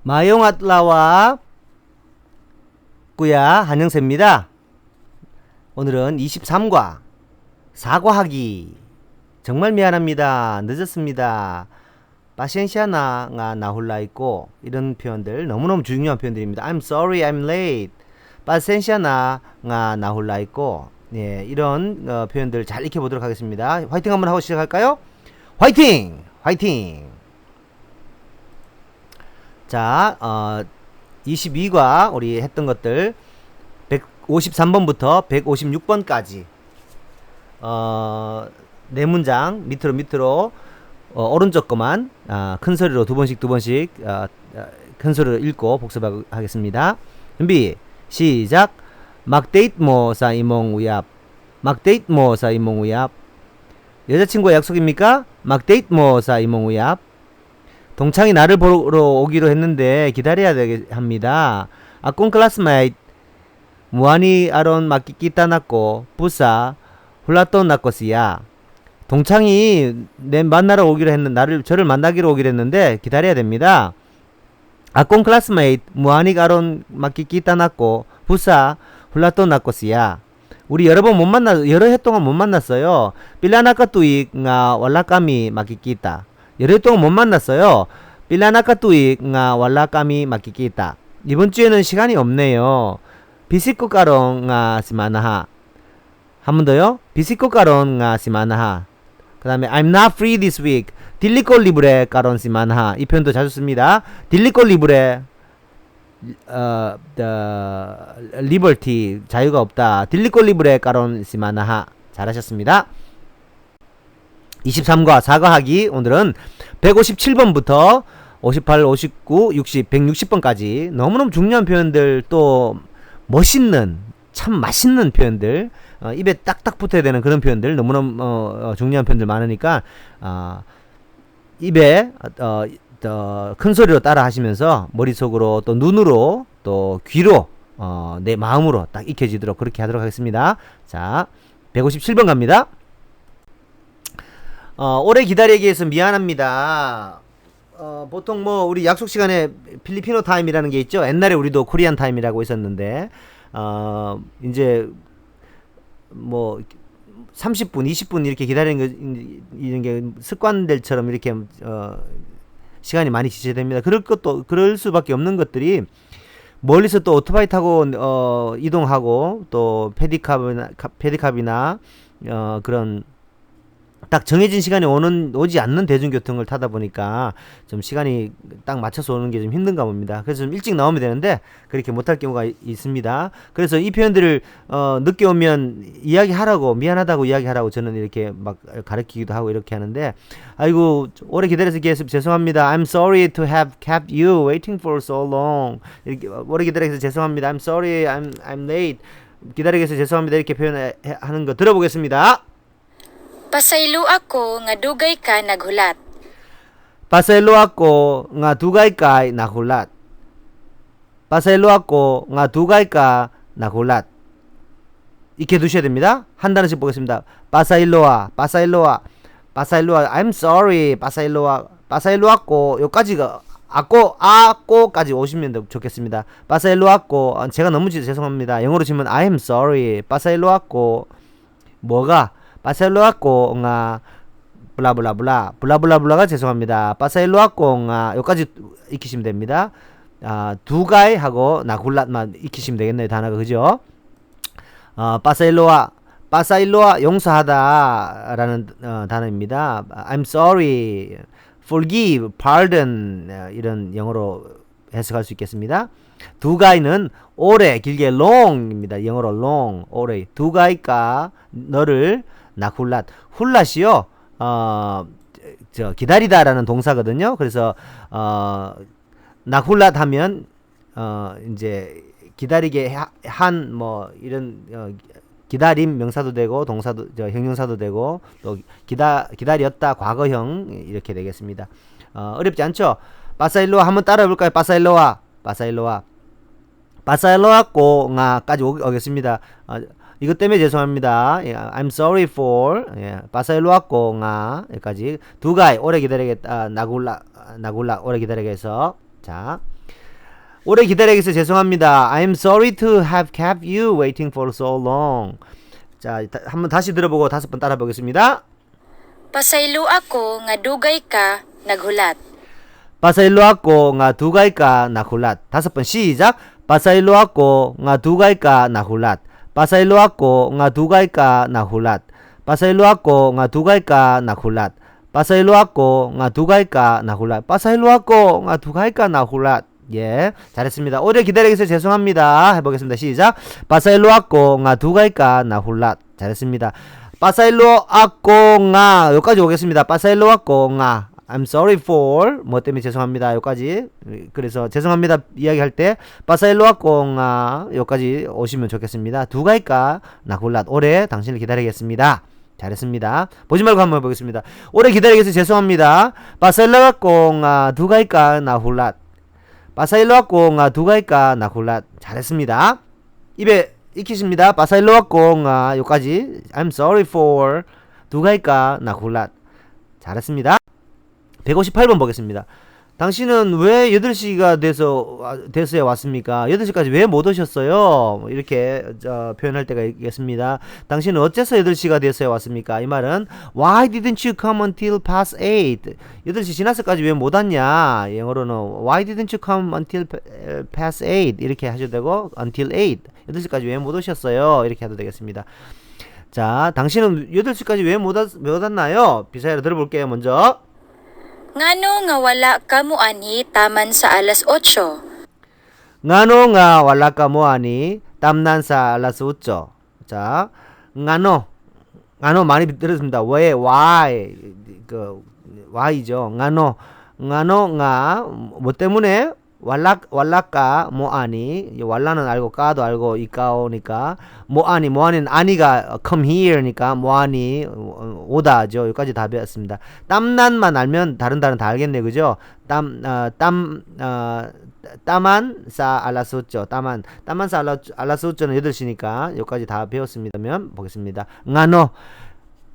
Maayong adlawa, kuya 한영세입니다. 오늘은 23과 사과하기. 정말 미안합니다. 늦었습니다. Pasensya na nga nahulay ko. 이런 표현들 너무너무 중요한 표현들입니다. I'm sorry I'm late. Pasensya na nga nahulay ko. 예, 이런 표현들 잘 익혀보도록 하겠습니다. 화이팅 한번 하고 시작할까요? 화이팅! 화이팅! 자, 22과 우리 했던 것들 153번부터 156번까지 네 문장 밑으로 밑으로 오른쪽 것만 큰 소리로 두 번씩 두 번씩 큰 소리로 읽고 복습하겠습니다. 준비, 시작. Mag-date mo sa imong uyab. Mag-date mo sa imong uyab. 여자친구와 약속입니까? Mag-date mo sa imong uyab. 동창이 나를 보러 오기로 했는데 기다려야 되게 합니다. Akong classmate muanhi aron makikita nako busa hulaton nako siya. 동창이 내 만나러 오기로 했는 나를 저를 만나기로 오기로 했는데 기다려야 됩니다. Akong classmate muanhi aron makikita nako busa hulaton nako siya. 우리 여러 번 못 만나 여러 해 동안 못 만났어요. Pila na ka tuig nga wala kami makikita. 여러 해 동안 못 만났어요. Pila na ka tuig nga wala kami makikita. 이번 주에는 시간이 없네요. Busy ko karon nga simanaha. 한 번 더요. Busy ko karon nga simanaha. 그 다음에 I'm not free this week. Dili ko libre karon simanaha. 이 표현도 자주 씁니다. Dili ko libre, the liberty, 자유가 없다. Dili ko libre karon simanaha. 잘하셨습니다. 23과 사과하기. 오늘은 157번부터 58, 59, 60, 160번까지 너무너무 중요한 표현들, 또 멋있는 참 맛있는 표현들, 입에 딱딱 붙어야 되는 그런 표현들, 너무너무 중요한 표현들 많으니까 입에 큰 소리로 따라 하시면서 머릿속으로 또 눈으로 또 귀로 내 마음으로 딱 익혀지도록 그렇게 하도록 하겠습니다. 자, 157번 갑니다. 오래 기다리게 해서 미안합니다. 보통 뭐 우리 약속 시간에 Filipino time이라는 게 있죠. 옛날에 우리도 Korean time이라고 있었는데 이제 뭐 30분, 20분 이렇게 기다리는 거 이런 게 습관들처럼 이렇게 시간이 많이 지체됩니다. 그럴 것도 그럴 수밖에 없는 것들이 멀리서 또 오토바이 타고 이동하고 또 pedicab이나 그런 딱 정해진 시간에 오는 오지 않는 대중교통을 타다 보니까 좀 시간이 딱 맞춰서 오는 게 좀 힘든가 봅니다. 그래서 좀 일찍 나오면 되는데 그렇게 못할 경우가 있습니다. 그래서 이 표현들을 늦게 오면 이야기하라고, 미안하다고 이야기하라고 저는 이렇게 막 가르치기도 하고 이렇게 하는데, 아이고, 오래 기다려서 계속 죄송합니다. I'm sorry to have kept you waiting for so long. 이렇게 오래 기다려서 죄송합니다. I'm sorry I'm late. 기다리게 해서 죄송합니다. 이렇게 표현하는 거 들어보겠습니다. Pasayloa ko nga dugay ka naghulat. Pasayloa ko nga dugay ka naghulat. Pasayloa ko nga dugay ka naghulat. 이렇게 두셔야 됩니다. 한 단어씩 보겠습니다. Pasayloa, pasayloa, pasayloa. I'm sorry, pasayloa, pasayloa ko. 요까지가 ako, ako까지 오시면 좋겠습니다. Pasayloa ko. 제가 너무 죄송합니다. 영어로 치면 I am sorry. Pasayloa ko. 뭐가? Pasayloa ko nga blah blah blah blah blah blah가 죄송합니다. Pasayloa ko nga 요까지 익히시면 됩니다. 아, dugay 하고 naghulat만 익히시면 되겠네요. 단어가. 그죠? Pasayloa, pasayloa, 용서하다라는 단어입니다. I'm sorry, forgive, pardon 이런 영어로 해석할 수 있겠습니다. Dugay는 오래, 길게 long입니다. 영어로 long, 오래. Dugay ka 너를 naghulat. Hulat이요. 기다리다라는 동사거든요. 그래서 naghulat 하면 이제 기다리게 한 뭐 이런 기다림 명사도 되고 동사도 형용사도 되고 또 기다렸다 과거형 이렇게 되겠습니다. 어렵지 않죠? Pasayloa, 한번 따라해 볼까요? Pasayloa, pasayloa, pasayloa ko nga까지 오겠습니다. 이것 때문에 죄송합니다. 예, I'm sorry for, 예, pasayloa ko nga 여기까지. Dugay 오래 기다리겠다. Naghulat, naghulat, 오래 기다리게 해서. 자. 오래 기다리게 해서 죄송합니다. I'm sorry to have kept you waiting for so long. 자, 한번 다시 들어보고 다섯 번 따라 보겠습니다. Pasaylo ako nga dugay ka naghulat. Pasaylo ako nga dugay ka naghulat. 다섯 번 시작. Pasaylo ako nga dugay ka naghulat. Pasaylo ako nga dugay ka naghulat. Pasaylo ako nga dugay ka naghulat. Pasaylo ako nga dugay ka naghulat. Pasaylo ako nga dugay ka naghulat. 예, 잘했습니다. 오래 기다리게 해서 죄송합니다. 해보겠습니다. 시작. Pasaylo ako nga dugay ka naghulat. 잘했습니다. Pasaylo ako nga 여기까지 오겠습니다. Pasaylo ako nga I'm sorry for 뭐 때문에 죄송합니다. 여기까지. 그래서 죄송합니다 이야기할 때 pasaylo ako nga 여기까지 오시면 좋겠습니다. Dugay ka naghulat. 오래 당신을 기다리겠습니다. 잘했습니다. 보지 말고 한번 해보겠습니다. 오래 기다리게 해서 죄송합니다. Pasaylo ako nga dugay ka naghulat. Pasaylo ako nga dugay ka naghulat. 잘했습니다. 입에 익히십니다. Pasaylo ako nga 여기까지 I'm sorry for dugay ka naghulat. 잘했습니다. 158번 보겠습니다. 당신은 왜 8시가 돼서야 왔습니까? 8시까지 왜 못 오셨어요? 뭐 이렇게 표현할 때가 있겠습니다. 당신은 어째서 8시가 돼서야 왔습니까? 이 말은 Why didn't you come until past 8? 8시 지나서까지 왜 못 왔냐? 영어로는 Why didn't you come until past 8? 이렇게 하셔도 되고 until 8. 8시까지 왜 못 오셨어요? 이렇게 해도 되겠습니다. 자, 당신은 8시까지 왜 못 왔나요? 비사야로 들어볼게요, 먼저. Ngano nga wala ka moanhi taman sa alas 8? Ngano nga wala ka moanhi taman sa alas 8. 자, ngano. Ngano 많이 들었습니다. 왜, why, why죠. Ngano. Ngano nga, 뭐 때문에? Wala, wala ka moanhi. Wala는 알고, ka도 알고, ikaw니까. Moanhi, moanhi는 anhi가 come here니까 moanhi, 오다죠. 여기까지 다 배웠습니다. Taman만 알면 다른 다른 다 알겠네. 그죠? Taman sa alas 8. Taman. Taman sa alas 8는 8시니까 여기까지 다 배웠습니다면 보겠습니다. Ngano.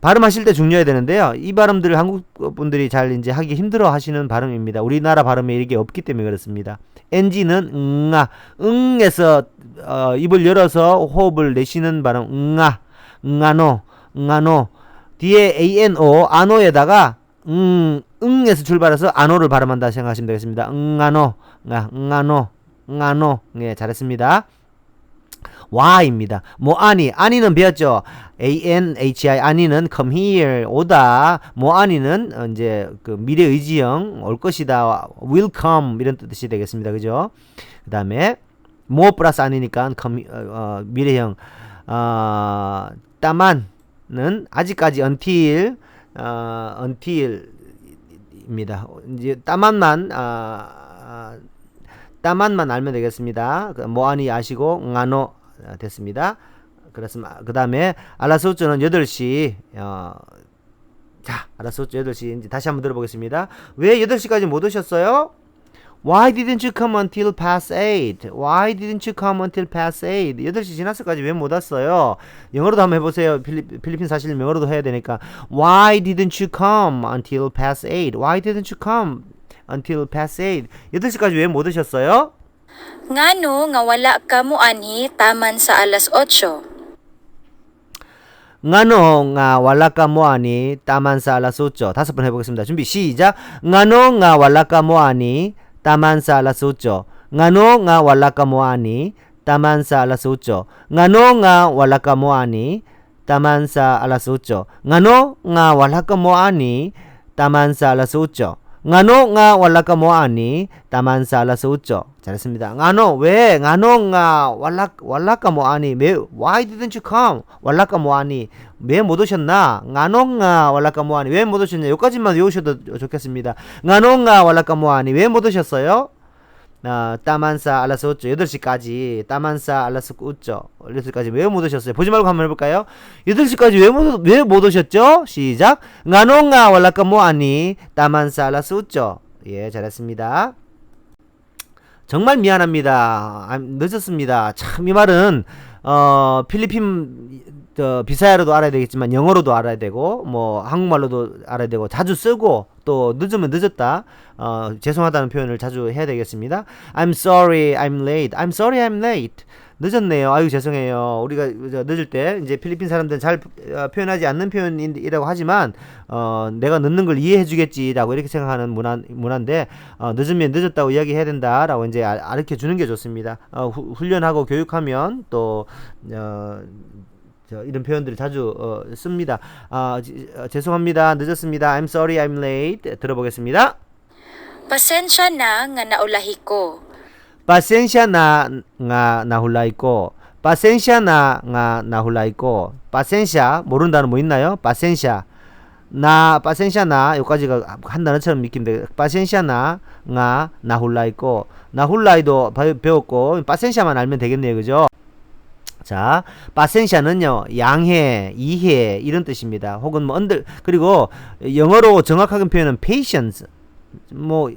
발음하실 때 중요해야 되는데요. 이 발음들을 한국 분들이 잘 이제 하기 힘들어 하시는 발음입니다. 우리나라 발음에 이게 없기 때문에 그렇습니다. ng는 응아, 응에서 입을 열어서 호흡을 내쉬는 발음 nga, ngano, ngano. 뒤에 ano, ano에다가 응, 응에서 출발해서 ano를 발음한다 생각하시면 되겠습니다. Ngano, nga, ngano, ngano. 네, 잘했습니다. Why입니다. Moanhi, anhi는 배웠죠. A N H I anhi는 come here 오다. Moanhi는 이제 그 미래 의지형 올 것이다. will come 이런 뜻이 되겠습니다. 그죠? 그다음에 mo 플러스 anhi니까 come 미래형. Taman은 아직까지 until until입니다. 이제 taman만 알면 되겠습니다. 그 moanhi 아시고 ngano 됐습니다. 그렇습니다. 그 다음에 alas 8는 8시. 자, alas 8 8시 이제 다시 한번 들어보겠습니다. 왜 8시까지 못 오셨어요? Why didn't you come until past 8? Why didn't you come until past 8? 8시 지났을까지 왜 못 왔어요? 영어로도 한번 해보세요. 필리핀 사실 영어로도 해야 되니까. Why didn't you come until past 8? Why didn't you come until past 8? 8시까지 왜 못 오셨어요? Ngano nga wala ka moanhi taman sa alas 8? Ngano nga wala ka moanhi taman sa alas 8. 다섯 번 해보겠습니다. 준비 시작. Ngano nga wala ka moanhi taman sa alas 8. Ngano nga wala ka moanhi taman sa alas 8. Ngano nga wala ka moanhi taman sa alas 8. Ngano nga wala ka moanhi taman sa alas 8. Ngano nga wala ka moanhi taman sa alas 8. 잘했습니다. Ngano 왜 ngano nga wala ka moanhi 왜 why didn't you come wala ka moanhi 왜 못 오셨나? Ngano nga wala ka moanhi 왜 못 오셨냐? 여기까지만 외우셔도 좋겠습니다. Ngano nga wala ka moanhi 왜 못 오셨어요? Taman sa alas 8 8시까지 taman sa alas 8 8시까지 왜 못 오셨어요? 보지 말고 한번 해볼까요? 8시까지 왜 못 오셨죠? 시작. Ngano nga wala ka moanhi taman sa alas 8. 예, 잘했습니다. 정말 미안합니다. 아, 늦었습니다. 참 이 말은 필리핀 비사야로도 알아야 되겠지만 영어로도 알아야 되고 뭐 한국말로도 알아야 되고 자주 쓰고 또 늦으면 늦었다, 죄송하다는 표현을 자주 해야 되겠습니다. I'm sorry, I'm late. I'm sorry, I'm late. 늦었네요. 아유, 죄송해요. 우리가 늦을 때 이제 필리핀 사람들은 잘 표현하지 않는 표현이라고 하지만 내가 늦는 걸 이해해 주겠지라고 이렇게 생각하는 문화인데 늦으면 늦었다고 이야기해야 된다라고 이제 가르쳐 주는 게 좋습니다. 훈련하고 교육하면 또 이런 표현들을 자주 씁니다. 아, 죄송합니다. 늦었습니다. I'm sorry, I'm late. 들어보겠습니다. Pasensya na nga naulahi ko. Pasensya na nga nahulay ko. Pasensya na nga nahulay ko. Pasensya 모르는 단어 뭐 있나요? Pasensya na, pasensya na 여기까지가 한 단어처럼 느낌 돼. Pasensya na nga nahulay ko. Nahulay도 배웠고 pasensya만 알면 되겠네요. 그죠? 자, pasensya는요, 양해, 이해, 이런 뜻입니다. 혹은 뭐, under, 그리고 영어로 정확하게 표현은 patience. 뭐,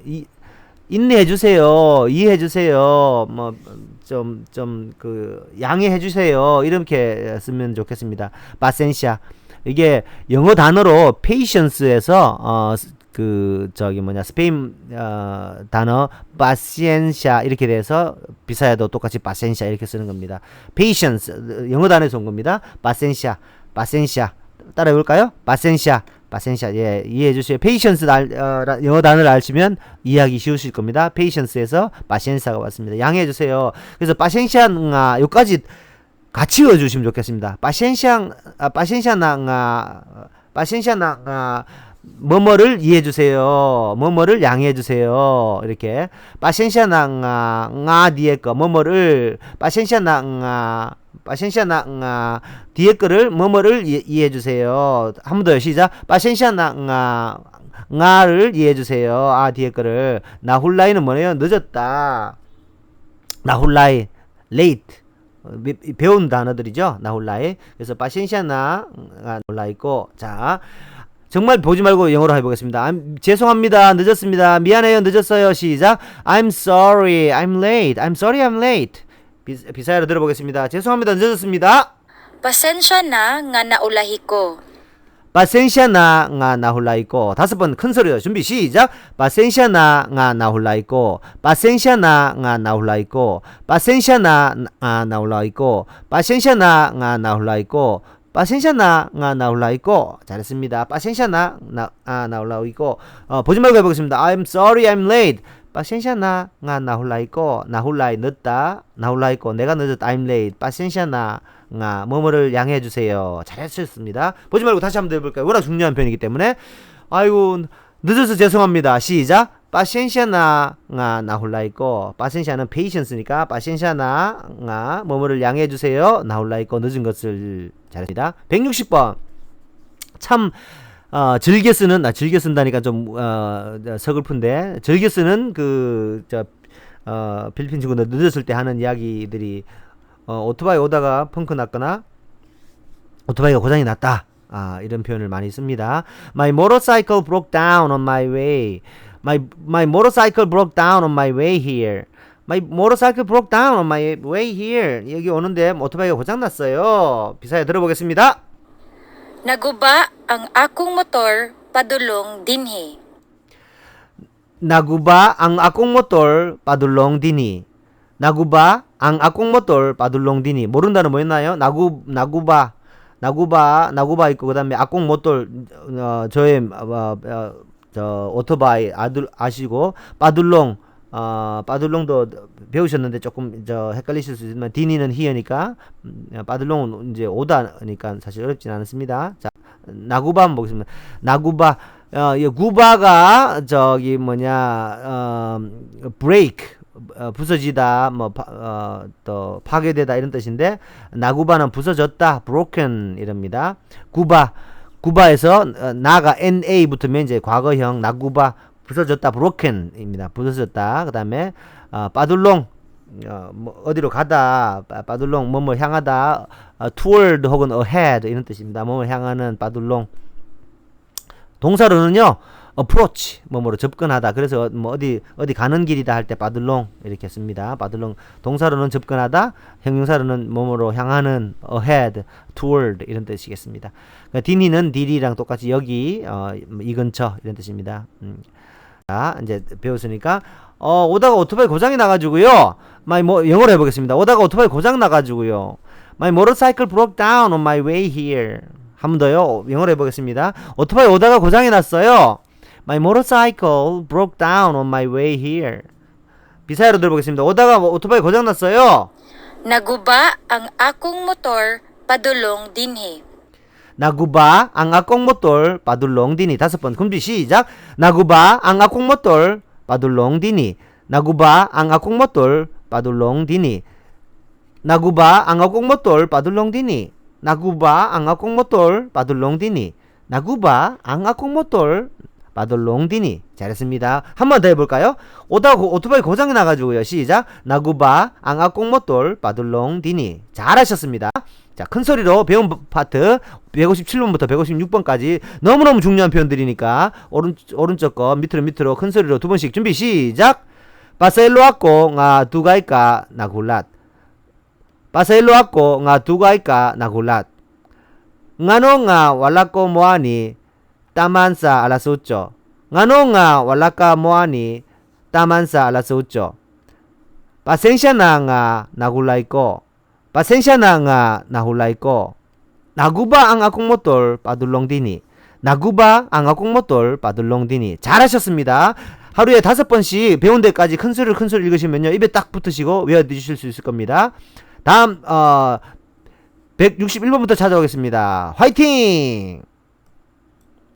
인내해 주세요. 이해해 주세요. 뭐, 좀, 양해해 주세요. 이렇게 쓰면 좋겠습니다. Pasensya. 이게 영어 단어로 patience에서, 그, 저기 뭐냐, 스페인, 단어, paciencia 이렇게 돼서 비사야도 똑같이 pasensya 이렇게 쓰는 겁니다. Patience, 영어 단어에서 온 겁니다. Pasensya, pasensya. 따라해 볼까요? Pasensya, pasensya. 예, 이해해 주세요. Patience 영어 단어를 아시면 이해하기 쉬우실 겁니다. Patience에서 pasensya가 왔습니다. 양해해 주세요. 그래서 pasensya nga 요까지 같이 외워 주시면 좋겠습니다. Pasensya 아, pasensya na nga, pasensya na nga 뭐뭐를 이해해 주세요. 뭐뭐를 양해해 주세요. 이렇게 pasensya na nga, nga 뒤에 거 뭐뭐를 pasensya na nga, pasensya na nga 뒤에 거를 뭐뭐를 이해해 주세요. 한 번 더 시작. Pasensya na nga, nga를 이해해 주세요. 아, 뒤에 거를. Nahulay는 뭐예요? 늦었다. Nahulay, late. 배운 단어들이죠. Nahulay. 그래서 pasensya na nga nahulay ko. 자, 정말 보지 말고 영어로 해보겠습니다. 죄송합니다. 늦었습니다. 미안해요. 늦었어요. 시작. I'm sorry. I'm late. I'm sorry. I'm late. 비사야로 들어보겠습니다. 죄송합니다. 늦었습니다. Pasensya na nga naulahi ko. Pasensya na nga nahulay ko. 다섯 번 큰 소리로 준비 시작. Pasensya na nga nahulay ko. Pasensya na nga nahulay ko. Pasensya na nga nahulay ko. Pasensya na nga nahulay ko. Pasensya na nga nahulay ko. 잘했습니다. Pasensya na na 아, nahulay ko. 보지 말고 해보겠습니다. I'm sorry, I'm late. Pasensya na nga nahulay ko. Nahulay 늦다. Nahulay ko 내가 늦었다. I'm late. Pasensya na nga 뭐뭐를 양해해 주세요. 잘했습니다. 보지 말고 다시 한번 해볼까요? 워낙 중요한 표현이기 때문에. 아이고, 늦어서 죄송합니다. 시작. Pasensya na nga nahulay ko. Pasensya는 patience니까 pasensya na nga 뭐뭐를 양해해 주세요. Nahulay ko 늦은 것을. 잘했습니다. 160번. 참 즐겨 쓰는, 아, 즐겨 쓴다니까 좀 서글픈데, 즐겨 쓰는 필리핀 친구들 늦었을 때 하는 이야기들이, 오토바이 오다가 펑크 났거나, 오토바이가 고장이 났다. 아, 이런 표현을 많이 씁니다. My motorcycle broke down on my way. My motorcycle broke down on my way here. My motorcycle broke down on my way here. 여기 오는데 오토바이가 고장 났어요. 비사야 들어보겠습니다. Naguba ang akong motor padulong dinhi. Naguba ang akong motor padulong dinhi. Naguba ang akong motor padulong dinhi. 모르는 단어 뭐였나요? Naguba, naguba, naguba 있고 그다음에 akong motor 저의 오토바이 아들 아시고 padulong padulong도 배우셨는데 조금 헷갈리실 수 있지만 dinhi는 here니까 padulong은 이제 오다니까 사실 어렵진 않습니다. 자, naguba 한번 보겠습니다. Naguba 이 guba가 저기 뭐냐 break 부서지다 뭐 또 파괴되다 이런 뜻인데 naguba는 부서졌다, broken 이럽니다. Guba, guba에서 na가 na 붙으면 이제 과거형 naguba 부서졌다, broken입니다. 부서졌다. 그다음에 Padulong 뭐 어디로 가다 padulong 뭐뭐 향하다 toward 혹은 ahead 이런 뜻입니다. 뭐뭐 향하는 padulong. 동사로는요, approach, 뭐뭐로 접근하다. 그래서 뭐 어디 어디 가는 길이다 할 때 padulong 이렇게 씁니다. padulong 동사로는 접근하다, 형용사로는 뭐뭐로 향하는, ahead, toward 이런 뜻이겠습니다. 그러니까 dinhi는 diri랑 똑같이 여기, 이 근처 이런 뜻입니다. 자, 이제 배웠으니까 오다가 오토바이 고장이 나가지고요. my 뭐 영어로 해보겠습니다. 오다가 오토바이 고장 나가지고요. My motorcycle broke down on my way here. 한 번 더요. 영어로 해보겠습니다. 오토바이 오다가 고장이 났어요. My motorcycle broke down on my way here. 비사야로 들어보겠습니다. 오다가 오토바이 고장 났어요. Naguba ang akong motor padulong dinhi. Naguba ang akong motor padulong dinhi. 다섯 번. 금지 시작. Naguba ang akong motor padulong dinhi. Naguba ang akong motor padulong dinhi. Naguba ang akong motor padulong dinhi. Naguba ang akong motor padulong dinhi. Naguba ang akong motor padulong dinhi. 잘했습니다. 한 번 더 해볼까요? 오다가 오토바이 고장이 나가지고요. 시작. Naguba ang akong motor padulong dinhi. 잘하셨습니다. 자, 큰 소리로 배운 파트 157번부터 156번까지 너무너무 중요한 표현들이니까 오른쪽 거 밑으로 밑으로 큰 소리로 두 번씩. 준비 시작. Pasaylo ako nga dugay ka naghulat. Pasaylo ako nga dugay ka naghulat. Ngano nga wala ko moani taman sa alas 8. Ngano nga wala ka moani taman sa alas 8. Pasensya na nga nahulay ko. Pasensya na nga nahulay ko. Naguba ang akong motor padulong dinhi. Naguba ang akong motor padulong dinhi. 잘하셨습니다. 하루에 다섯 번씩 배운 데까지 큰 소리를 큰 소리 읽으시면요. 입에 딱 붙으시고 외워두실 수 있을 겁니다. 다음 161번부터 찾아오겠습니다. 화이팅!